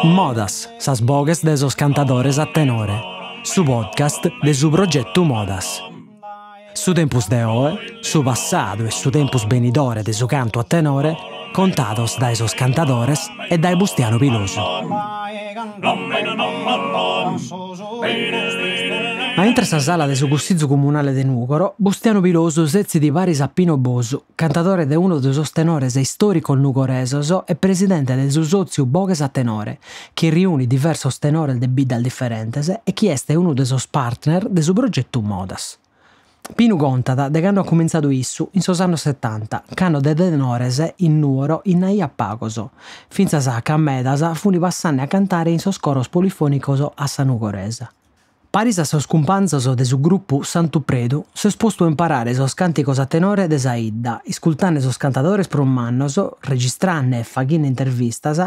Modas, sas boghes de sos cantadores a tenore. Su podcast de su progetu Modas. Su tempus de oe, su passadu e su tempus benidore de su cantu a tenore, contados dae sos cantadores e dae Bustianu Pilosu. A intre sa sala de su Cussizu Comunale de Nùgoro, Bustianu Pilosu setzit paris a Pino Bosu, cantadore de unu de sos tenores istòricos nugoresos e presidente de su sòtziu Boghes a Tenore, chi riunit diversos tenores de biddas diferentes e chi est unu de sos partner de su progetu Modas. Pinu contat de cando at cumintzadu issu, in sos annos setanta, cando de tenores in Nùgoro nd'aiat pagos, fintzas ca medas funt passende a cantare in sos coros polifònicos a sa nugoresa. Paris a sos cumpanzos de su grupu Santu Predu s'est postu a imparare sos càntigos a tenore de sa 'idda, iscultende sos cantadores prus mannos, registrende e faghende intervistas,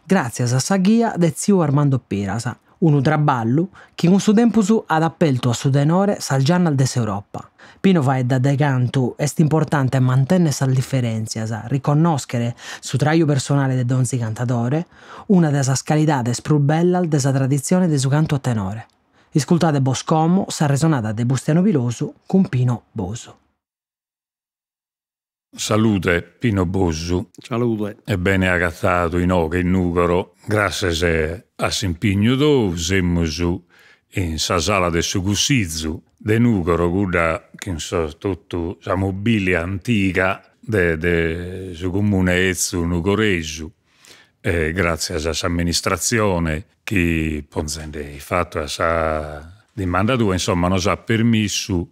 gràtzias a sa ghia de tziu Armando Piras, unu traballu chi cun su tempus at apertu a su tenore sas giannas de s'Europa. Pino faeddat de cantu est importante mantènnere sas diferèntzias, riconnòschere su traju personale de donzi cantadore, una de sas calidades prus bellas de sa traditzione de su cantu a tenore. Iscultade bos como s'arresonada de Bustianu Pilosu cun Pino Bosu. Salude Pino Bosu. Salude. E bene agatadu inoghe in Nùgoro. Gràssias a s'impignu tou semus in sa sala de su Cussizu de Nùgoro, cudda chin totu sa mobìlia antiga de de su comune 'etzu nugoresu e gràtzias a s'amministratzione chi ponzende ifatu a sa dimanda tua, insomma, nos at permissu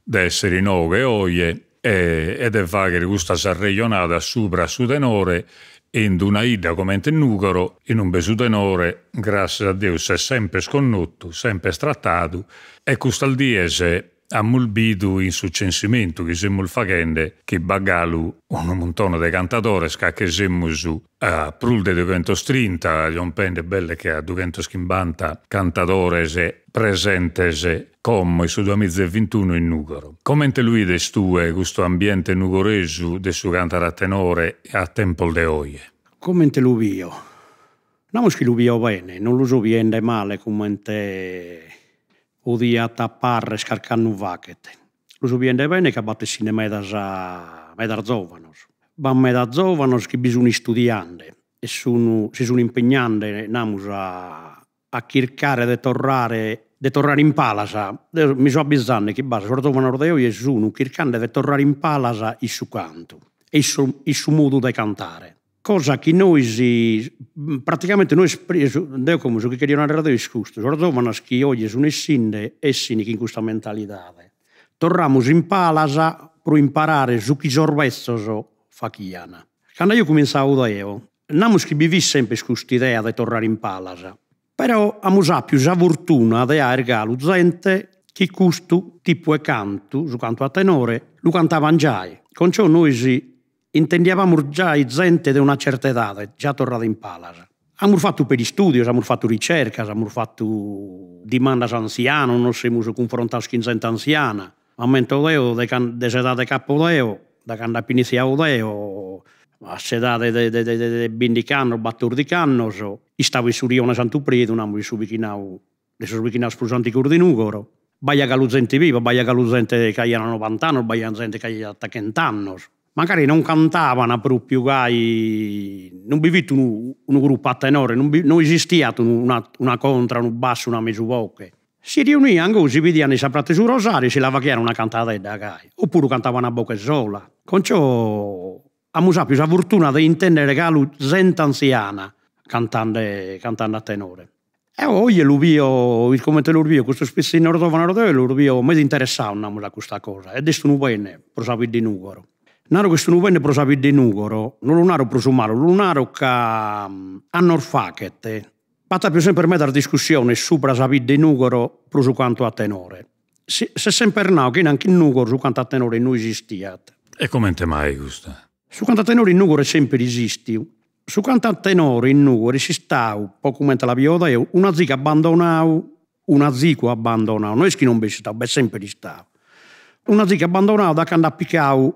de essere inoghe oje e de fagher custas arrejonadas subra su tenore in d'una 'idda comente Nùgoro, inumbe su tenore, gràssias a Deus, s'est semper connotu, semper tratadu e custas dies Amus bidu in su censimentu chi semus faghende chi b'at galu unu muntone de cantadores ca che semus a prus de dughentostrinta, giompende belle che a dughentoschimbanta cantadores presentes como in su duamiza e vintunu in Nùgoro. Comente lu 'ides tue custu ambiente nugoresu de su cantare a tenore a tempos de oje? Comente lu bio? Namus chi lu bio bene, non lu so biende male comente Podiat parrer carchi annu faghet. Lu so biende bene ca b'at essinde medas medas zovanos. B'at medas zovanos chi bi sun istudiande e sun si sun impegnande, namus, a a chircare de torrare de torrare in palas, deo mi so abbizande chi b'at sos zovanos de oje sun chircande de torrare in palas in su cantu e in su modu de cantare. Cosa chi nois, praticamente nois, deo como su chi cherio narrer deo est custu, sos zovanos chi oje sun essinde, essin chin custa mentalidade, torramus in palas pro imparare su chi sos bezzos faghian. Cando aio cuminzadu deo, namus chi bi fit sempre custa idea de torrare in palas, però amus apiu sa fortuna de aer galu zente chi custu tipu 'e cantu, su cantu a tenore, lu cantaban giai, con ciò nois Intendiabamus giai zente de una certa edade già torrada in palas. Amus fatu peri istudios, amus fatu ricercas, amus fatu dimandas a antzianos, nos semus cunfrontados chin zente antziana. M'ammento deo de de s'edade ch'apo deo, da cando apo initziadu deo, a s'edade de de de bindich'annos, battordich'annos, istabo in su rione Santu Predu, namus in su bichinadu de sos bichinados prus antigos de Nùgoro, b'aiat galu zente viva, b'aiat galu zente chi aiat novant'annos, b'aiat zente chi aiat chent'annos, mancari non cantaban propriu gai, non bi fit unu unu gruppu a tenore, non bi no esistiat una una contra, unu bassu, una mesu boche, si riunian goi, si bidian in sa pratza 'e su Rosariu e si la faghian una cantadedda gai, oppuru cantaban a boche sola, con ciò amus apiu sa fortuna de intendere galu zente antziana cantande cantande a tenore. E oje lu bio, comente los bio custos pitzinnos zovanos de oje los bio meda interessados namus a custa cosa ed est unu bene pro sa bidda 'e Nugoro. Naro chi est unu bene pro sa bidda 'e Nugoro, non lu naro pro su malu, lu naro ca annos faghet b'at apiu semper medas discussiones subra sa bidda 'e Nugoro pro su cantu a tenore. Si s'est semper nau chi nanchi in Nugoro su cantu a tenore no esistiat. E comente mai custu? Su cantu a tenore in Nugoro est semper esistiu. Su cantu a tenore in Nugoro est istau, po comente la bio deo, un'azigu abbandonau, un'azigu abbandonau, no est chi non b'est istau, b'est semper istau, un'azigu abbandonau da cando at picau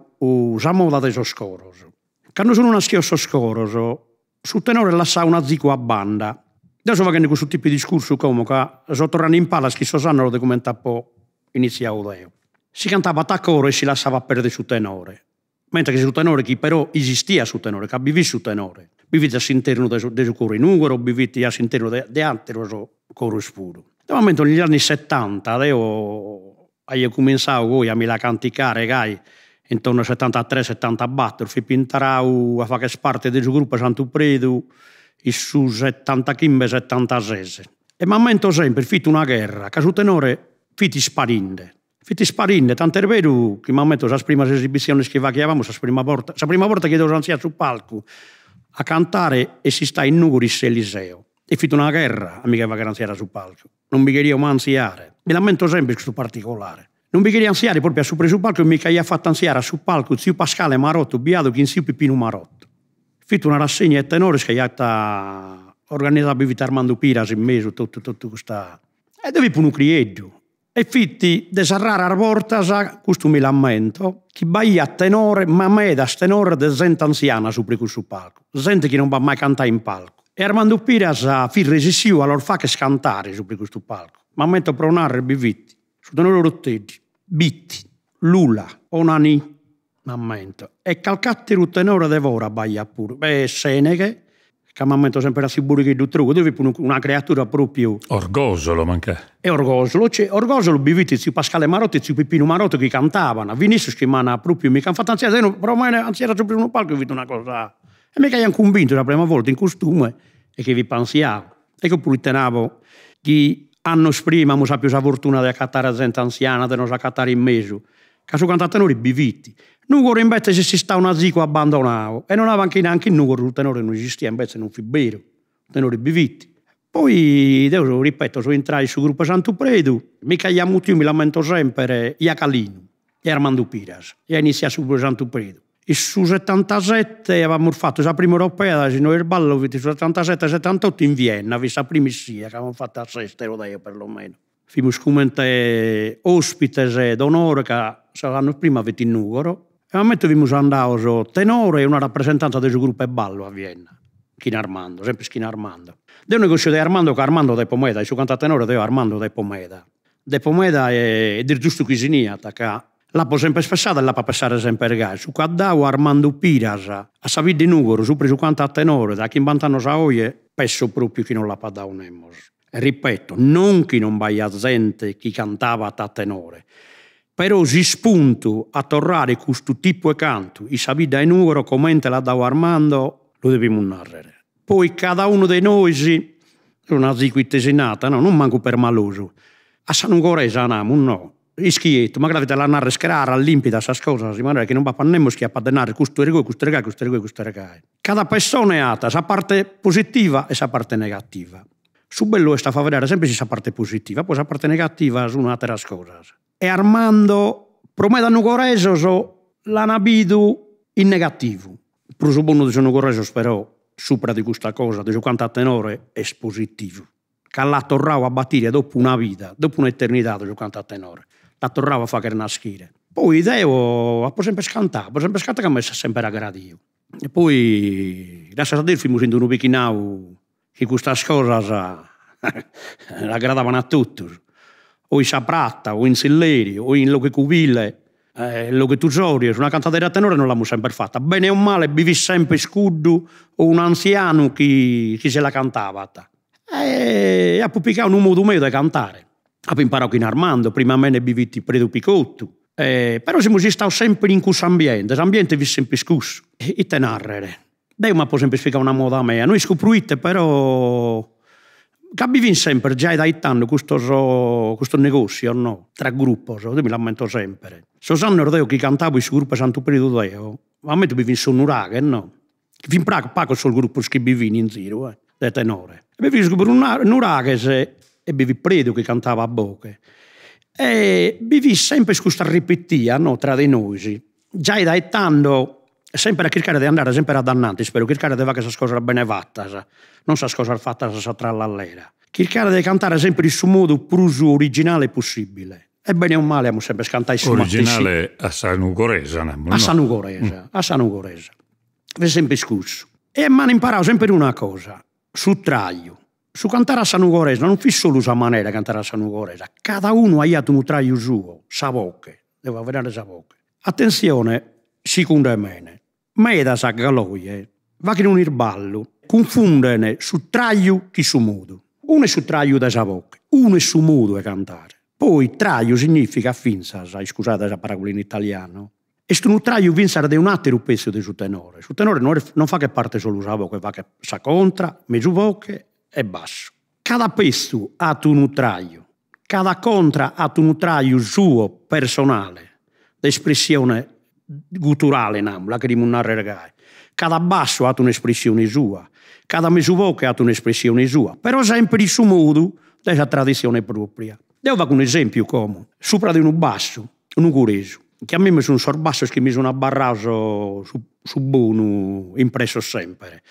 sa moda de sos coros. Cando sun naschios sos coros, su tenore lassau un'azicu a banda. Deo so faghende custu tipu 'e discursu como ca so torrende in palas chin sos annos de comente apo initziau deo. Si cantabat a coro e si lassabat perder su tenore. Mentres chi su tenore chi però esistiat su tenore, ca bi fit su tenore, bi fit a s'internu de su de su coro 'e Nugoro, bi fit a s'internu de de atteros coros puru. Deo m'ammento negli anni settanta deo aio cuminzau poi a mi la canticare gai intorno al settantatres settantabattor, fipo intrau a fagher parte de su gruppu 'e Santu Predu in su settantachimbe settantases e m'ammento sempre fit una gherra ca su tenore fit isparinde Fit isparinde, tant'est beru chi m'ammento sas primas esibissiones chi faghiabamus, sas prima borta, sa prima borta chi deo so antziau a su palcu a cantare est istau in Nugoro in s'Eliseo e fit una gherra a mi che fagher antziare a su palcu, non bi cherio mai antziare, mi l'ammento sempre custu particolare, non bi cherio antziare propriu a supra 'e su palcu e mi ch'aiat fatu antziare a su palcu tziu Pascale Marotto biadu chin tziu Pipinu Marotto. Fit una rassegna 'e tenores chi aiat organizadu, bi fit Armando Piras in mesu, totu totu custa, e deo fipo unu crieddu E fit de sas raras bortas, custu mi l'ammento, chi b'aiat tenore, ma medas tenores de zente antziana supra 'e cussu palcu, zente chi non b'at mai cantadu in palcu. E Armando Piras fit resissiu a los fagher cantare supra 'e custu palcu. M'ammento pro narrer bi fit su tenore Oroteddi, Bitti, Lula, Onanì, M'ammento. E calch'atteru tenore de fora b'aiat puru, e Seneghe, ca m'ammento sempre a tziu Borigheddu Trugu, deo fipo una creatura propriu. Orgosolo mancai. E Orgosolo, Orgosolo bi fit tziu Pascale Marotto e tziu Pipinu Marotto chi cantaban, fin issos chi m'an propriu, mi ch'an fatu antziare, deo pro mene antziare subra unu palcu fit una cosa, e mi ch'aian cumbintu sa prima volta in costume e che fipo antziadu. Ecco proite nabo chi annos prima amus apiu sa fortuna de acatare zente antziana, de nos acatare in mesu, ca su cantu a tenore bi fit. Nugoro imbetzes est istadu un'azigu abbandonadu e nos naban chi nanchi in Nugoro su tenore no esistiat, imbetzes non fit beru, su tenore bi fit. Poi deo, ripeto, so intradu in su gruppu 'e Santu Predu, mi ch'aiat mutiu, mi l'ammento sempre, Iacalinu e Armando Piras, e aia iniziadu su gruppu 'e Santu Predu. In su setantasette abamus fatu sa prima europea, si no isballo fit su setantasette setantotto in Vienna, fit sa prima issia chi abamus fatu a s'estero deo perlomeno. Fimus comente ospites d'onore ca sos annos prima fit in Nugoro e m'ammento fimus andados tenore e una rappresentanza de su gruppu 'e ballu a Vienna, chin Armando, sempre chin Armando. Deo negoscio de Armando ca Armando depo meda, in su cantu a tenore deo a Armando depo meda, depo meda e est giustu chi si niat ca L'apo semper pessadu e l'apo a pessare semper gai, su ch'at dadu Armando Piras a sa bidda 'e Nùgoro supra su cantu a tenore dae chimbant'annos a oje, pesso pròpiu chi non l'apat dadu nemos. E ripeto, non chi non b'aiat zente chi cantabat a tenore, però s'ispuntu a torrare custu tipu 'e cantu in sa bidda 'e Nùgoro comente l'at dadu Armando, lu devimus nàrrere. Poi cada unu de nois, un'azigu ite si nat, no, non mancu permalosu, a sa nugoresa namus no, Ischietu, m'agradat a las narrer craras, limpidas sas cosas, in manera chi non b'apat nemos chi apat de narrer custu est goi, custu est gai, custu est goi, custu est gai. Cada pessone at sa parte positiva e sa parte negativa. Su bellu est a faeddare sempre de sa parte positiva, poi sa parte negativa sun ateras cosas. E Armando, pro meda nugoresos l'an bidu in negativu. Pro su bonu de sos nugoresos però, supra de custa cosa, de su cantu a tenore, est positivu. ca l'at torradu a batire dopo una vida, dopo un'eternidade su cantu a tenore, l'at torradu a fagher naschire. Poi deo apo sempre cantadu, apo sempre cantadu ca m'est sempre agradiu. E poi grascias a Deus fimus in unu bichinadu chi custas cosas agradaban a totus, o in sa prata o in tzilleri o in logu 'e cubile logu 'e tusorjos, una cantadera a tenore nos l'amus sempre fata, bene o male bi fit sempre cuddu o un'antzianu chi chi si la cantabat e apo pigadu unu modu meu de cantare, apo imparadu chin Armando, prima 'e mene bi fit Predu Picottu, però semus istados sempre in cussu ambiente, s'ambiente fit sempre cussu, ite narrer Deo m'apo sempre pigadu una moda mea, no isco proite però ca bi fin sempre giai dae tando custos custos negossios no, tra gruppos, deo mi l'ammento sempre. Sos annos deo chi cantabo in su gruppu 'e Santu Predu deo, m'ammento bi fin sos nuraghes no, fin pagos sos gruppos chi bi fin in ziru de tenore, e bi fin su gruppu nuraghes e bi fit Predu chi cantabat a boghe e bi fit sempre custa ripitia no tra de nois Giai dae tando sempre a chircare de andare sempre a dannantis, però chircare de fagher sas cosas bene fatas, non sas cosas fatas a sa trallallera. Chircare de cantare sempre in su modu prus originale possibile. E bene o male amus sempre cantadu su matessi. Originale a sa nugoresa, namus, no? A sa nugoresa, a sa nugoresa. Fit sempre cussu. E m'an imparadu sempre una cosa, su traju, su cantare a sa nugoresa non fit solu sa manera 'e cantare a sa nugoresa, cada unu aiat unu traju suo, sa boche, devo faeddare de sa boche. Atentzione, sigundu 'e mene, medas galu oje faghen un'isballu, cunfunden su traju chin su modu. Unu est su traju de sa boche, unu est su modu 'e cantare. Poi traju significat fintzas, iscusade sa paragula in italianu, est unu traju fintzas de un'atteru pezzu de su tenore, su tenore no est non faghet parte solu sa boche, faghet sa contra, mesu boche e bassu. Cada pezzu at unu traju, cada contra at unu traju suo personale, de espressione guturale, namus, la cherimus narrer gai, cada bassu at un'espressione sua, cada mesu boche at un'espressione sua, però semper in su modu de sa tradissione propria. Deo fago un'esempiu como, subra de unu bassu nugoresu, chi a mimmi sun sos bassos chi mi sun abarrados su su bonu impressos semper,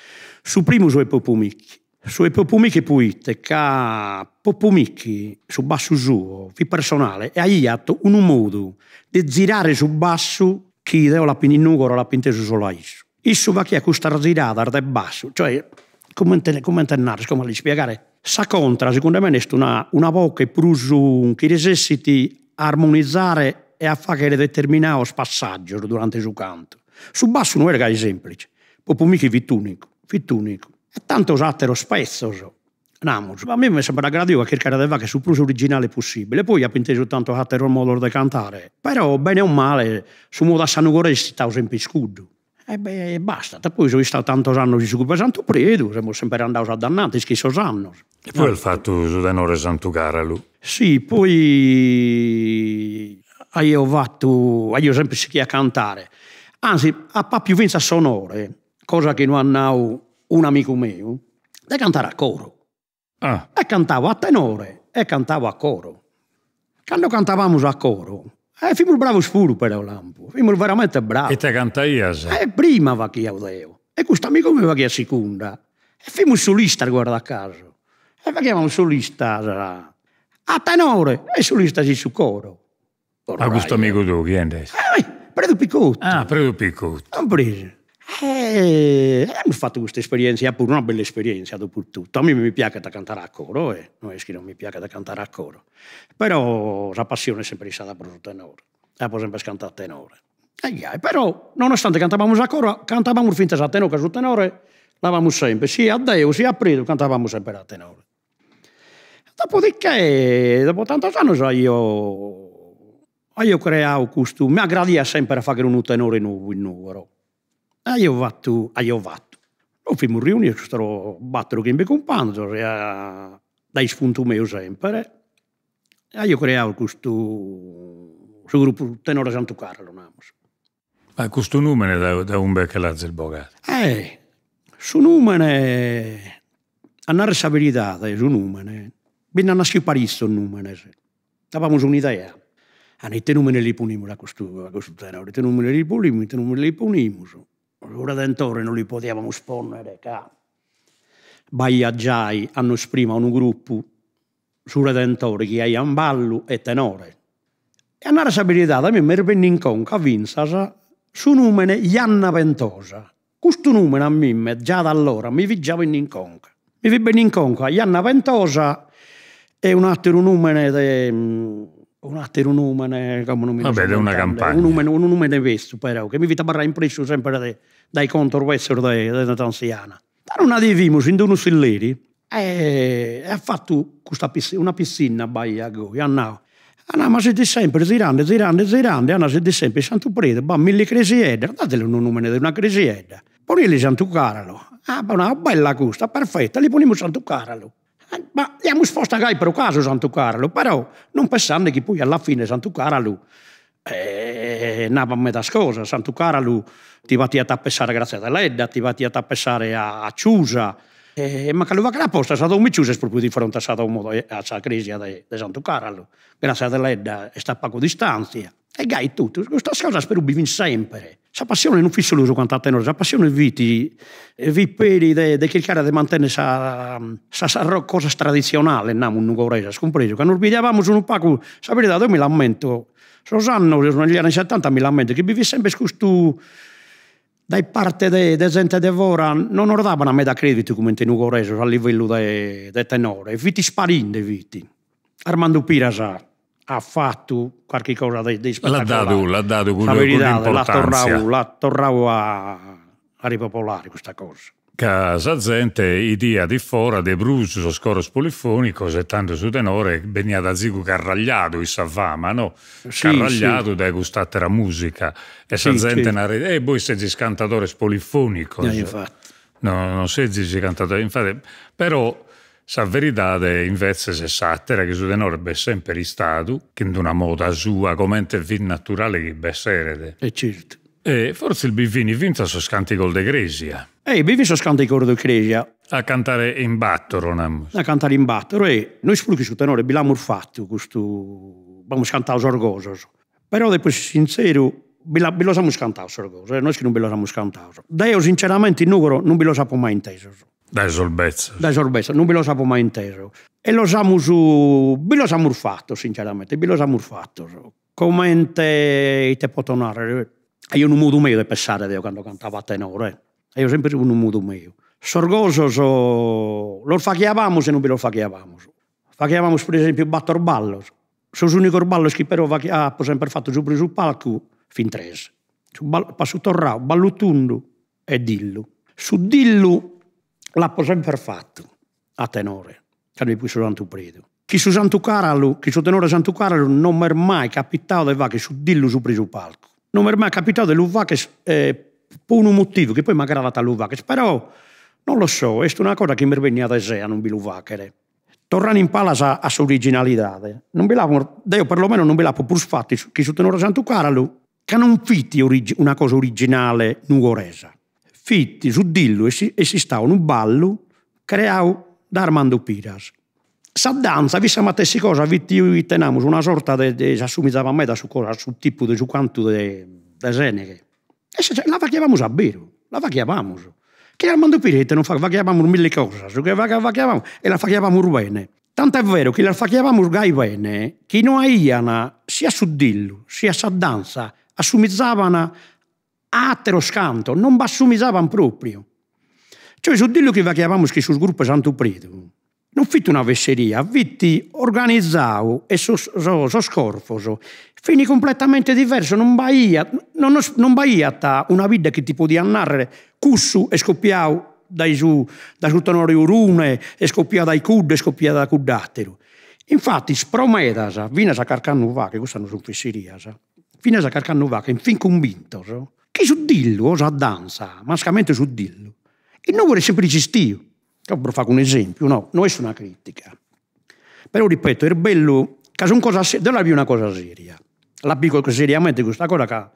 su primu su 'e Popu Micchi Su 'e Popu Micchi poite ca Popu Micchi su bassu suo fit personale e aiat unu modu de zirare su bassu chi deo l'apo in Nugoro l'apo intesu solu a issu. Issu faghiat custas ziradas de bassu, cioè comente comente narrer, como a l'ispiegare, sa contra segundu mene est una una boche prus chi resessit a armonizare e a fagher determinados passaggios durante su cantu. Su bassu no est gai semplice, Popu Micchi fit unicu, fit unicu. E tantos àteros petzos, namus. A mie m'est sempre agradiu a chircare de fagher su prus originale possibile, poi apo intesu tantos àteros modos de cantare, però bene o male su modu a sa nugoresa est istadu sempre cuddu. E beh bastat, poi so istadu tantos annos in su gruppu 'e Santu Predu, semus sempre andados addannantis chin sos annos. E poi as fatu su tenore Santu Càralu. Si, poi aio fatu, aio sempre sighiu a cantare, anzi apo apiu finzas s'onore cosa chi no at nau un'amigu meu, de cantare a coro. Ah. E cantavo a tenore e cantavo a coro. Cando cantavamus a coro, e fimus bravos puru però lampu, fimus veramente bravos. Ite cantaias? E prima faghiaus deo, e custu amigu meu faghiat segunda, e fimus solistas guarda casu, e faghiamus solistas a tenore e solistas in su coro. Ma custu amigu tuu chie nd'est? Eh, Predu Picottu. Ah, Predu Picottu. Cumpresu. E amus fatu custa esperienzia puru, una bella esperienzia dopu totu. A mimmi mi piaghet a cantare a coro eh, no est chi non mi piaghet a cantare a coro, però sa passione est sempre istada pro su tenore, apo sempre cantadu a tenore. E gai, però nonostante cantavamus a coro, cantavamus finzas a tenore, ca su tenore l'avamus sempre, siat deo siat Predu cantavamus sempre a tenore. Dopodiché, dopo tantos annos aio aio creadu custu, mi agradiat sempre a fagher unu tenore nou in Nugoro, aio fatu aio fatu, nos fimus riunidos custos battor o chimbe cumpanzos e dae ispuntu meu sempre, e aio creadu custu su gruppu Tenore Santu Caralu namus. Ma custu numene dae dae umbe che l'azis bogadu? Eh su numene, a narrer sa veridade, su numene, bi nd'at naschidu parizzos numenes, apamus un'idea, ah ite numene li ponimus a custu a custu tenore, ite numene li ponimus, ite numene li ponimus, su Redentore non li podiamus ponnere ca b'aiat giai annos prima unu gruppu su Redentore chi aian ballu e tenore. E a narrer sa beridade a mie m'est bennidu in conca finzas su numene Janna Ventosa, custu numene a mimmi già da allora mi fit già bennidu in conca, mi fit bennidu in conca Janna Ventosa e un'atteru numene de un'atteru numene, como non mi Vabbè de una campagna. Unu numene unu numene betzu però, chi mi fit abarradu impressu sempre de dai contos betzos de de zente anziana. Tando una die fimus in d'unu tzilleri e at fatu custa una pitzinna b'aiat goi, at nau, at nau, ma sezis sempre zirande zirande zirande, at nau, sezis sempre in Santu Predu, b'at milli cresieddas, dazeli unu numene de una cresiedda, ponili Santu Caralu, apo nau, bella custa, perfetta, li ponimus Santu Caralu, ma l'amus posta gai pro casu Santu Caralu, però non pessande chi poi alla fine Santu Caralu nabat medas cosas, Santu Caralu ti faghiat a pessare a Grazia Deledda, ti faghiat a pessare a Ciusa, e mancu a lu fagher aposta sa domo 'e Ciusa est propriu di fronte a sa domo a sa cresia de Santu Caralu, Grazia Deledda est a pagu distanzia, e gai totu, custas cosas però bi fin sempre, sa passione non fit solu su cantare a tenore, sa passione fit fit peri de de chircare de mantenner sa sas cosas tradizionales, namus, nugoresas, cumpresu, ca nos bidiabamus unu pagu, sa beridade deo mi l'ammento, sos annos, negli anni settanta mi l'ammento chi bi fit sempre custu. Dae parte de de zente de fora non nos daban meda creditu comente nugoresos a livellu de de tenore, fit isparinde fit. Armando Piras at fatu carchi cosa de de L'at dadu l'at dadu cudda importantzia. L'at torrau a ripopolare custa cosa. Ca sa zente 'idiat iffora de prus sos coros polifonicos e tando su tenore beniat azigu carragliadu in sa fama no, carragliadu dae cust'attera musica e sa zente naraiat e bois sezis cantadores polifonicos, no non sezis cantadores, infatti però sa veridade invetzes est s'attera chi su tenore b'est semper istadu chin d'una moda sua comente fit naturale chi b'esseret. E certu. E fortzis bi fin fintzas sos cantigos de cresia. E bi fin sos cantigos de cresia. A cantare in battoro, namus. A cantare in battoro, e nois puru chin su tenore bi l'amus fatu custu, b'amus cantadu sos gosos, però depo esser sintzeru, bi bi los amus cantados sos gosos, no est chi non bi los amus cantados. Deo sinceramente in Nugoro non bi los apo mai intesos. Dae sos betzos. Dae sos betzos, non bi los apo mai intesos. E los amus, bi los amus fatos sinceramente, bi los amus fatos. Comente, ite poto narrer, aio unu modu meu de pessare deo cando cantabo a tenore, aio sempre unu modu meu. Sos gosos los faghiabamus e non bi los faghiabamus, faghiabamus per esempiu battor ballos, sos unicos ballos chi però apo sempre fatu subra su palcu fin tres, su ballu passu torrau, ballu tundu e dillu. Su dillu l'apo sempre fatu a tenore, cando bi fut su Santu Predu. Chi su Santu Caralu, chi su tenore Santu Caralu non m'est mai capitadu de fagher su dillu subra su palcu, non m'est mai capitadu de lu fagher po unu motivu chi poi m'agradat a lu fagher, però non lo so, est una cosa chi m'est bennia de sé a non bi lu fagher. Torrende in palas a s'originalidade, non bi l'apo, deo perlomeno non bi l'apo prus fatu chi su tenore Santu Caralu, ca non fit una cosa originale nugoresa, fit su dillu est istadu unu ballu creadu da Armando Piras. Sa danza fit sa matessi cosa, fit ite namus una sorta de s'assumizabat meda a su a su tipu de su cantu de de Seneghe e la faghiabamus abberu, la faghiabamus, chi Armando Piras ite non faghiabamus milli cosas, su chi faghiabamus e la faghiabamus bene Tant'est veru chi las faghiabamus gai bene chi no aian sia su dillu sia sa danza assumizaban a ateros cantos, non b'assumizaban propriu. Cioè su dillu chi faghiabamus chin su gruppu 'e Santu Predu non fit una fesseria, fit organizadu e sos sos corfos fin cumpletamente diversos, non b'aiat non non b'aiat una bidda chi ti podiat narrer cussu est copiadu dae su dae su tenore Orune, est copiadu dae cuddu, est copiadu dae cudd'atteru. Infattis pro medas, finas a carchi annu faghet, custas non sun fesserias, finas a carchi annu faghet fin cumbintos chi su dillu o sa danza, mascamente su dillu, in Nugoro est sempre esistiu. Deo bos fago un'esempiu, no, no est una critica, però ripeto est bellu ca sun cosas deo la bio una cosa seria, la pigo seriamente custa cosa ca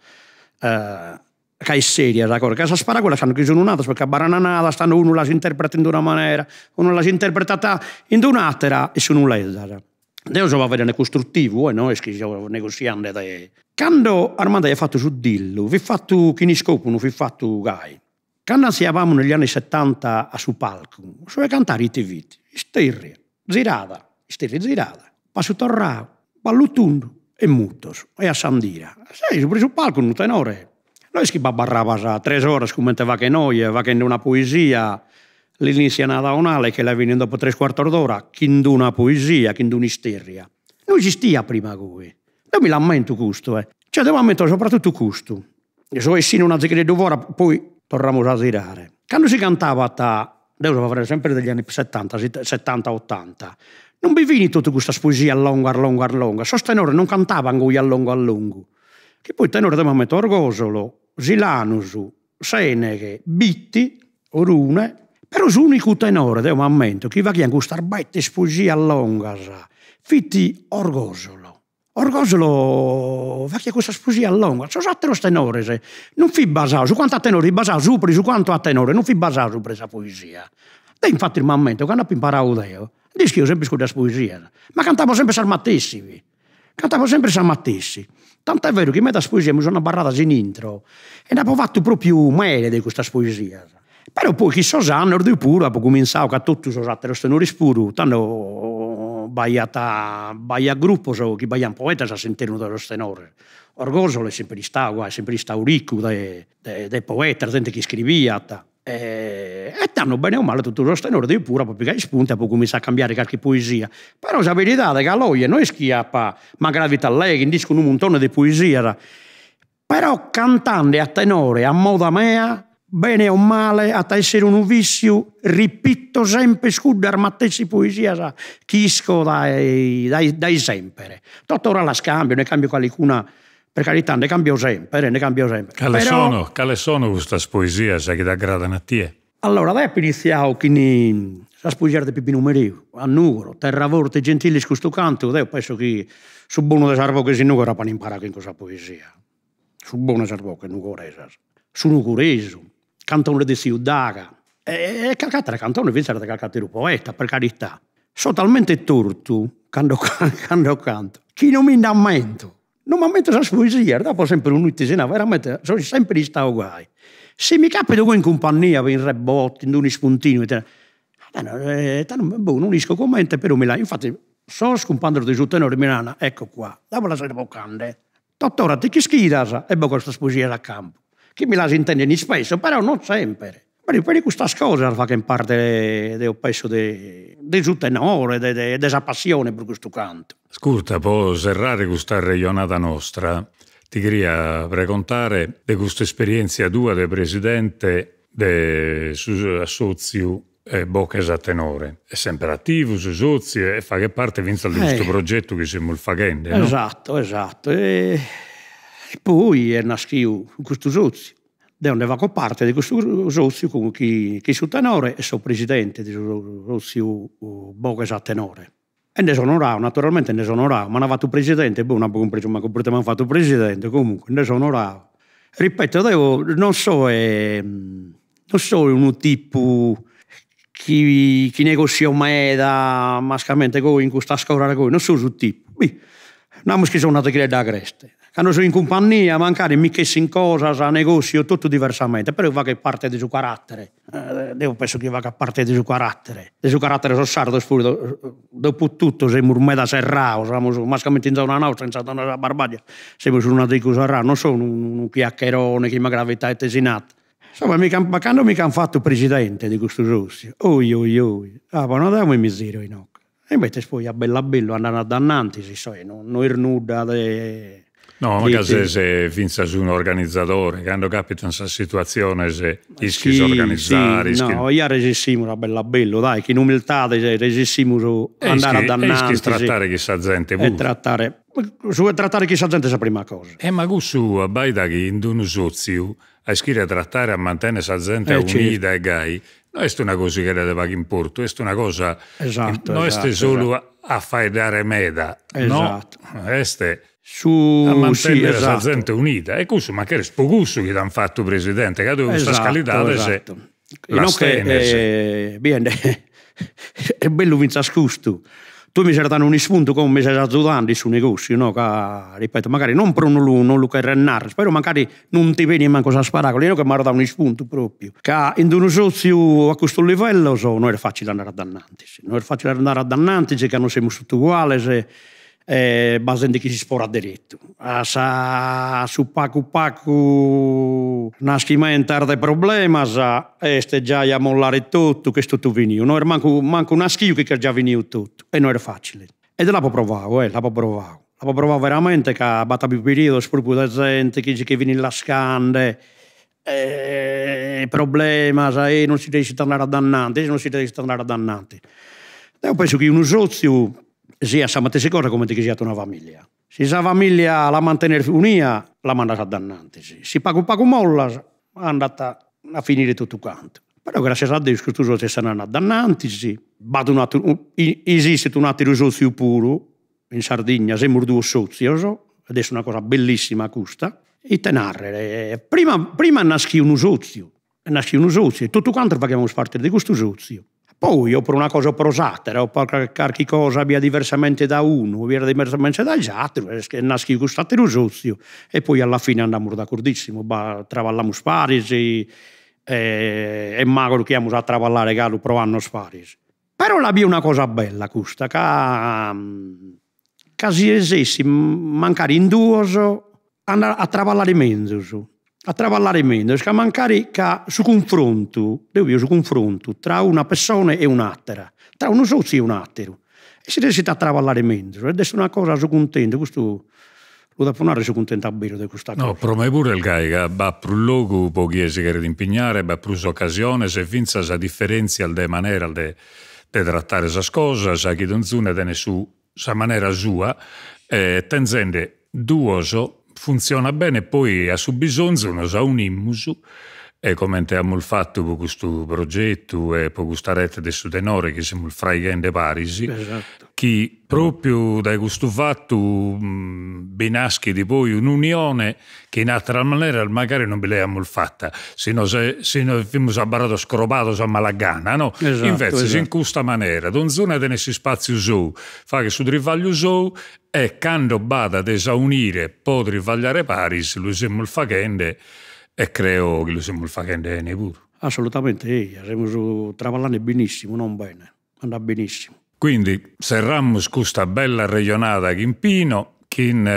ca est seria sa cosa, ca sas paraulas cando chi sun nadas poi abarran nadas, tando unu las interpretat in d'una manera, unu las interpretat in d'un'atera e sun lezas. Deo so faeddende costruttivu e no est chi so negossiende de. Cando Armando aiat fatu su dillu fit fatu chin iscopu, non fit fatu gai. Cando antziabamus negli anni settanta a su palcu, su 'e cantare ite fit? Isterria, zirada, isterria zirada, passu torrau, ballu tundu e mutos, e a s'andira. Subra su palcu unu tenore, no est chi b'abarrabas tres oras comente faghen oe, faghende una poesia, l'inizian da un'ala e che la finin dopo tres cuartos d'ora chin d'una poesia, chin d'un'isterria. No esistiat prima goi, deo mi l'ammento custu e, cioè deo m'ammento soprattutto custu So essinde un'azighededdu fora, poi torramus a zirare. Cando si cantabat, deo so faeddende sempre degli anni settanta, settanta ottanta, non bi fin totu custas poesias longas longas longas, sos tenores non cantaban goi a longu a longu, chi poi tenores deo m'ammento Orgosolo, Silanus, Seneghe, Bitti, Orune, però s'unicu tenore, deo m'ammento, chi faghian custas bettes poesias longas fit Orgosolo Orgosolo faghiat cussas poesias longas, sos ateros tenores non fit basadu, su cantu a tenore fit basadu subra su cantu a tenore, non fit basadu subra sa poesia. Deo infattis m'ammento cando apo imparadu deo, nd'ischio sempre cuddas poesias, ma cantabo sempre sas matessi, cantabo sempre sas matessi, tant'est veru chi medas poesias mi sun abarradas in intro e nd'apo fatu propriu mere de custas poesias. Però poi chin sos annos deo puru apo cuminzadu, che a totu sos ateros tenores puru, tando. B'aiat b'aiat grupos chi b'aiant poetas a s'internu de sos tenores. Orgosolo est semper istadu gai, est semper istadu riccu de de poetas, zente chi iscriviat E tando bene o male totu sos tenores deo puru apo pigadu ispuntu e apo cuminzadu a cambiare carchi poesia, però sa veridade galu oe no est chi apa, m'aggravit a legher, nd'isco unu muntone de poesias, però cantende a tenore a moda mea, bene o male at a essere unu vissiu, ripito sempre cuddas matessi poesias chi isco dae dae sempre, totora las cambio, nde cambio calicuna Per carità, nde cambio sempre, nde cambio sempre. Cales Però... sono, cales sono custas poesias chi t'aggradan a tie? Allora, deo apo iniziadu chin sas poesias de Pipinu Mereu, a Nugoro, terra forte e gentile est custu cantu, deo penso chi su bonu de sas boghes in Nugoro apan imparadu chin cussa poesia, su bonu 'e sas boghes nugoresas, su nugoresu, cantone de Tziu Daga e calchi atera cantone finzas de calchi ateru poeta, per carità. So talmente tortu cando cando canto chi non mi nd'ammento Non m'ammento sas poesias, deo apo sempre unu ite veramente so sempre istadu gai. Si mi capitat poi in cumpagnia in rebote in d'unu ispuntinu ite tando boh non isco comente però mi la, infati sos cumpanzos de su tenore mi naran, ecco qua, dabo las ses bocande, totora ti ch'ischidas e bocas custas poesias a campu, chi mi las intenden ispesso, però non sempre. Peri peri custas cosas faghen parte deo penso de de su tenore, de de sa passione pro custu cantu. Ascurta, pro serrare custa arrejonada nostra, ti cheria pregontare de custa esperientzia tua de presidente de su assotziu Boches a Tenore. Est semper ativu su sotziu e faghet parte fintzas de custu progetu chi semus faghende, no? Esatto, esatto. E poi est naschiu custu sotziu Deo nde fago parte de custu sotziu cun chi su tenore e so presidente de su sotziu Boghes a Tenore. E nde so onoradu, naturalmente nde so onoradu, m'an fatu presidente, boh no apo cumpresu mancu proite m'an fatu presidente, comunque nde so onoradu. Ripeto, deo non so non so unu tipu chi chi negossio meda, mascamente goi in custas cosas goi, non so su tipu, bih, namus chi so una tigredda agreste, cando so in cumpagnia mancari mi ch'essin cosas, negossio totu diversamente, però faghet parte de su carattere, deo penso chi fagat parte de su carattere, de su carattere sos sardos puru, dopo tutto semus meda serrados, amus mascamente in zona nostra, in sa zona de sa Barbagia, semus unu azigu serrados, non so unu chiacchierone chi m'aggravit a ite si nat Insomma mi ch'an cando mi ch'an fatu presidente de custu sotziu, oi oi oi, apo nadu deo mi ziro inoghe, e invece poi a bellu a bellu andende adanantis, insomma no est nudda de No, ma ca ses fintzas unu organizadore, cando capitan sas situatziones ischis organizare, ischis. No, ja resissimus a bellu a bellu, dai, chin umiltade resissimus a andare adanantis. E ischis trattare chin sa zente puru. E trattare, su 'e trattare chin sa zente est sa prima cosa. E ma cussu abbaida chi in d'unu sotziu A ischire trattare, a mantennere sa zente aunida e gai, no est una cosighedda de pagu importu, est una cosa, no est solu a faeddare meda, no, est a mantennere sa zente unida e cussu mancari est pro cussu chi t'an fatu presidente, ca tue custas calidades las tenes. Biende est bellu finzas custu, tue mi ses dande un'ispuntu, como mi ses azudande in su negossiu no, ca ripeto, magari non pro non lu non lu cherrer narrer, però mancari non ti benit mancu sas paraulas, inoghe m'as dadu un'ispuntu propriu, ca in d'unu sotziu a custos livellos no est facile andare adanantis, no est facile andare adanantis ca non semus totu uguales e b'at zente chi s'isporat deretu, a sa su pagu pagu naschimentas de problemas est giai a mollare totu, ch'est totu finiu, no est mancu mancu naschiu chi ch'est già finiu totu e no est facile. E deo l'apo provadu eh, l'apo provadu, l'apo provadu veramente ca b'at apidu periodos propriu de zente chi si che fin illascande e problemas e non si resessit a andare adananti e non si resessit a andare adananti. Deo penso chi unu sotziu siat sa matessi cosa comente chi siat una familia, si sa familia la mantenes unia la mandas adanantis, si pagu pagu mollas andat a finire totu cantu. Però grascias a Deus custu sotziu est andende adanantis, b'at un'ateru, esistit un'ateru sotziu puru in Sardigna, semus duos sotzios, ed est una cosa bellissima custa, ite narrer, prima prima est naschiu unu sotziu, est naschiu unu sotziu e totu cantos faghiamus parte de custu sotziu, poi o pro una cosa o pro s'atera o pro carchi cosa fiat diversamente da unu, fiat diversamente dae s'ateru, est naschiu cust'ateru sotziu e poi alla fine andamus d'acordissimu, traballamus paris e m'auguro chi amus a traballare galu pro annos paris. Però la bio una cosa bella custa, ca ca si resessit mancari in duos a a traballare menzus, a traballare menzus, ca mancari ca su cunfrontu, deo bio su cunfrontu tra una pessone e un'atera, tra unu sotziu e un'ateru, e si resessit a traballare menzus, e est una cosa, so cuntentu, custu lu depo narrer, so cuntentu a beru de custa cosa. No, pro me puru est gai, ca b'at prus logu pro chie si cheret impignare, b'at prus ocasiones e fintzas diferentzias de maneras de de tratare sas cosas, chi donzune tenet su sa manera sua e tenzende duos funtzionat bene, poi a su bisonzu nos aunimus e comente amus fatu pro custu progetu e pro custa rete de su tenore chi semus fraighende paris, chi propriu dae custu fatu bi naschit poi un'unione chi in ateras maneras magari non bi l'aiamus fata, si nos si nos fimus abarrados crobados a mala gana, no? Invetzes in custa manera donzune tenet s'ispatziu sou, faghet su trivagliu sou e cando b'at de s'aunire po trivagliare paris lu semus faghende e creo chi lu semus faghende 'ene puru. Assolutamente eja, semus traballende benissimu, non bene, andat benissimu. Quindi serramus custa bella arrejonada chin Pino, chin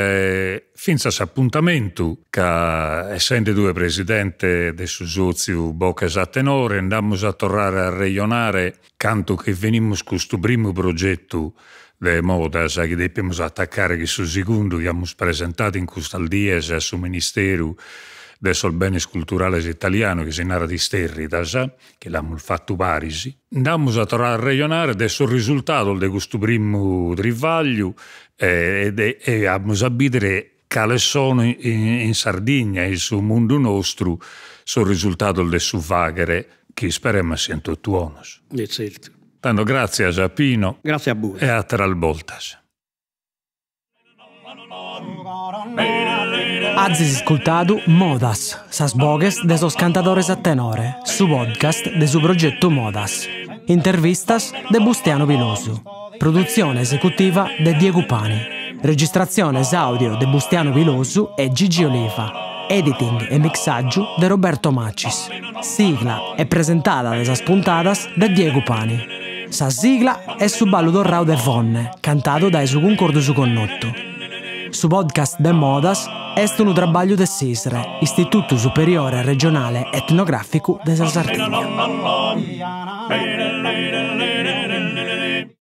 fintzas s'apuntamentu ca essende tue presidente de su sotziu Boches a Tenore nd'amus a torrare a arrejonare cantu chi finimus custu primu progetu de Modas chi depimus atacare chin su segundu chi amus presentadu in custas dies a su Ministeru de sos Benes Culturales italianu chi si narat Isterridas chi l'amus fatu paris, nd'amus a torrare a arrejonare de sos risultados de custu primu trivagliu e e amus a bìdere cales sono in Sardigna, in su mundu nostru, sos risultados de su fàghere, chi isperemus siant totu 'onos. E tzertu. Tando gràtzias a Pino. Gràtzias a bois. E àteras boltas. Azis iscultadu Modas, sas boghes de sos cantadores a tenore, su podcast de su progetu Modas. Intervistas de Bustianu Pilosu. Produtzione esecutiva de Diegu Pani. Registratziones àudio de Bustianu Pilosu e Gigi Oliva. Editing e mixàgiu de Roberto Macis. Sigla e presentada de sas puntadas de Diegu Pani. Sa sigla est su ballu torrau de Fonne, cantadu dae su Cuncordu Su Connotu. Su podcast de Modas est unu trabagliu de s'ISRE, Istitutu Superiore Regionale Etnogràficu de sa Sardigna.